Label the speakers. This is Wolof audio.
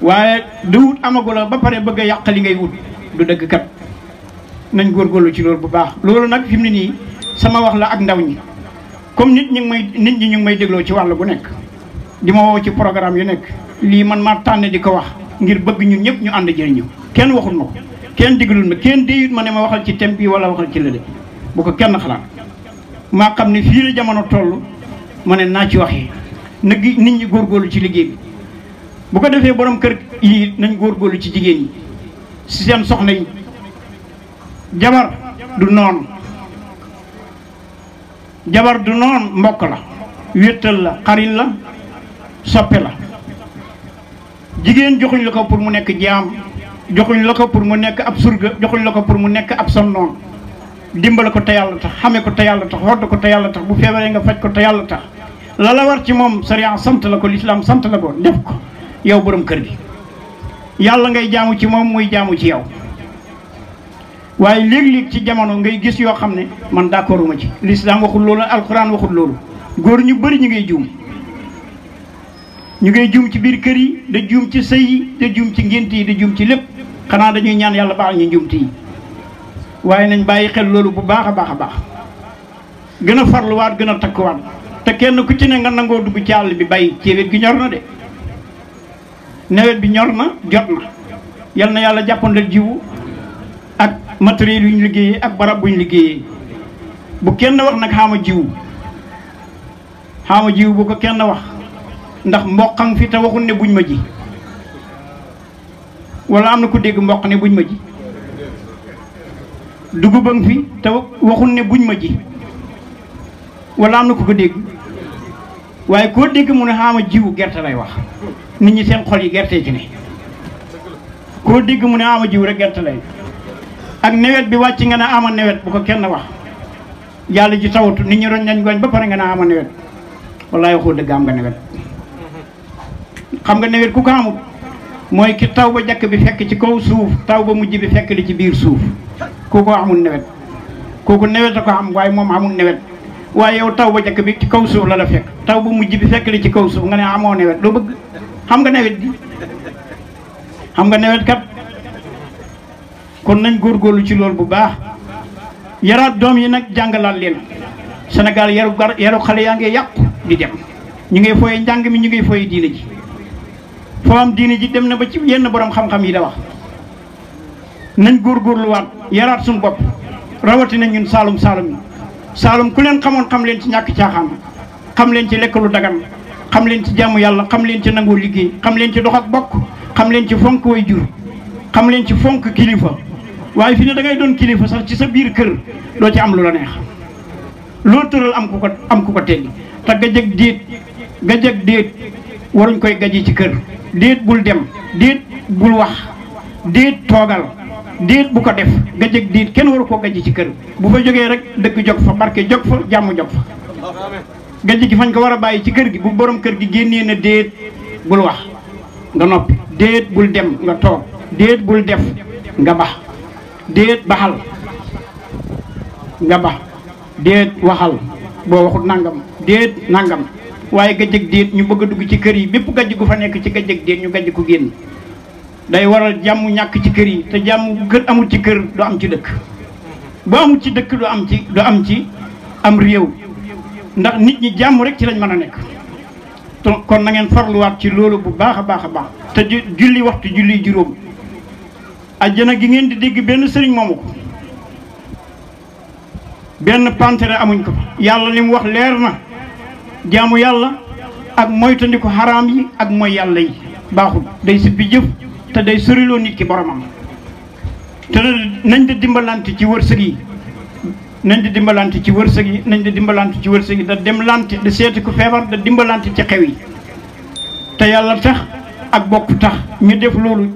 Speaker 1: waaye du wut amagula ba pare bëgg a yàq li ngay wut du dëgg kat nañ góorgóorlu ci loolu bu baax. loolu nag fi mu ne nii sama wax la ak ndaw ñi comme nit ñi ñu ngi may dégloo ci wàll bu nekk di ma woo ci programme yu nekk lii man maa tànn di ko wax ngir bëgg ñun ñëpp ñu ànd jëriñu kenn waxul ma ko kenn diglul ma kenn déyut ma ne ma waxal ci thème bi wala waxal ci lële bu ko kenn xalaat maa xam ne fii la jamono toll ma ne naa ci waxee nag nit ñi góorgóorlu ci liggéey bi bu ko defee borom kër yi nañ góorgóorlu ci jigéen ñi si seen soxna yi jabar du noonu jabar du noonu mbokk la wéttal la xarit la soppe la jigéen joxuñ la ko pour mu nekk jaam joxuñ la ko pour mu nekk ab surga joxuñ la ko pour mu nekk ab sonnoon dimbale ko te yàlla tax xame ko te yàlla tax xodd ko te yàlla tax bu feebaree nga faj ko te yàlla tax la la war ci moom sariya sant la ko lislaam sant la ko def ko yow borom kër gi yàlla ngay jaamu ci moom muy jaamu ci yow waaye léeg-léeg ci jamono ngay gis yoo xam ne man d'accorduma ci lislaam waxul loolu alxuraan waxul loolu góor ñu bëri ñu ngay juum ci biir kër yi da juum ci sëy yi da juum ci ngént yi da juum ci lépp xanaa dañuy ñaan yàlla baal ñu njuumte yi waaye nañ bàyyi xel loolu bu baax a baax a baax gën a farluwaat gën a takkuwaat te kenn ku ci ne nga nangoo dugg ci àll bi bay ceebet gi ñor na de nawet bi ñor na jot na yal na yàlla jàppandal jiwu ak matériel yu ñu liggéeyee ak barab bu ñu liggéeyee bu kenn wax nag xaama jiwu bu ko kenn wax ndax mboqang fi te waxul ne buñ ma ji wala am na ku dégg mboq ne buñ ma ji dugubang fi te waxul ne buñ ma ji wala am na ku ko dégg waaye koo dégg mu ne xaama jiwu gerte lay wax nit ñi seen xol yi gerte ci ne koo dégg mu ne xaama jiwu rek gerte lay ak nawet bi wàcc nga ne ama nawet bu ko kenn wax yàlla ji tawatu nit ñi roñ nañ goñ ba pare nga ne ama nawet wallaay waxoo dëgg am nga nawet xam nga nawet ku ko amul mooy ki taw ba jakk bi fekk ci kaw suuf taw ba mujj bi fekk li ci biir suuf kooku amul nawet kooku nawet a ko am waaye moom amul nawet waaye yow taw ba jakk bi ci kaw suuf la fekk taw ba mujj bi fekk li ci kaw suuf nga ne amoo nawet loo bëgg xam nga nawet bi xam nga nawet kat kon nañ góorgóorlu ci loolu bu baax yaraat doom yi nag jàngalaat leen Sénégal yaru xale yaa ngi yàqu di dem ñu ngay fooye njàng mi ñu ngay fooye diine ji foo am diine ji dem na ba ci yenn borom xam-xam yi da wax nañ góorgóorluwaat yaraat suñu bopp rawatina ñun saalum yi saalum ku leen xamoon xam leen ci ñàkk caaxaan xam leen ci lekk lu dagan xam leen ci jàmm yàlla xam leen ci nangoo liggéey xam leen ci dox ak bokk xam leen ci fonk way jur xam leen ci fonk kilifa waaye fi ne da ngay doon kilifa sax ci sa biir kër doo ci am lu la neex loo tëral am ku ko teggi te gajëg déet waruñ koy gaji ci kër déet bul dem déet bul wax déet toogal déet bu ko def gajëg déet kenn waru koo gaji ci kër bu fa jógee rek dëgg jog fa barke jog fa jàmm jog fa gaji gi fañ ko war a bàyyi ci kër gi bu borom kër gi génnee na déet bul wax nga noppi déet bul dem nga toog déet bul def nga bax déet baxal nga bax déet waxal boo waxut nangam déet nangam waaye gajjëg déet ñu bëgg a dugg ci kër yi bépp gajj gu fa nekk ci gajjëg déet ñu gajj ko génn day waral jàmm ñàkk ci kër yi te jàmm kër amul ci kër du am ci dëkk bu amul ci dëkk du am ci am réew ndax nit ñi jàmm rek ci lañ mën a nekk kon na ngeen farluwaat ci loolu bu baax a baax a baax te julli waxtu julli juróom ajjana gi ngeen di dégg benn sëriñ moomu ko benn pantere amuñ ko yàlla li mu wax leer na jaamu yàlla ak moytandiku xaraam yi ak mooy yàlla yi baaxul day sippi jëf te day soriloo nit ki boromam te nañ di dimbalante ci wërsëg yi nañ di dimbalante ci wërsëg yi nañ di dimbalante ci wërsëg yi da demlante da seeti ku feebar da dimbalante ci xew yi te yàlla tax ak bokk tax ñu def loolu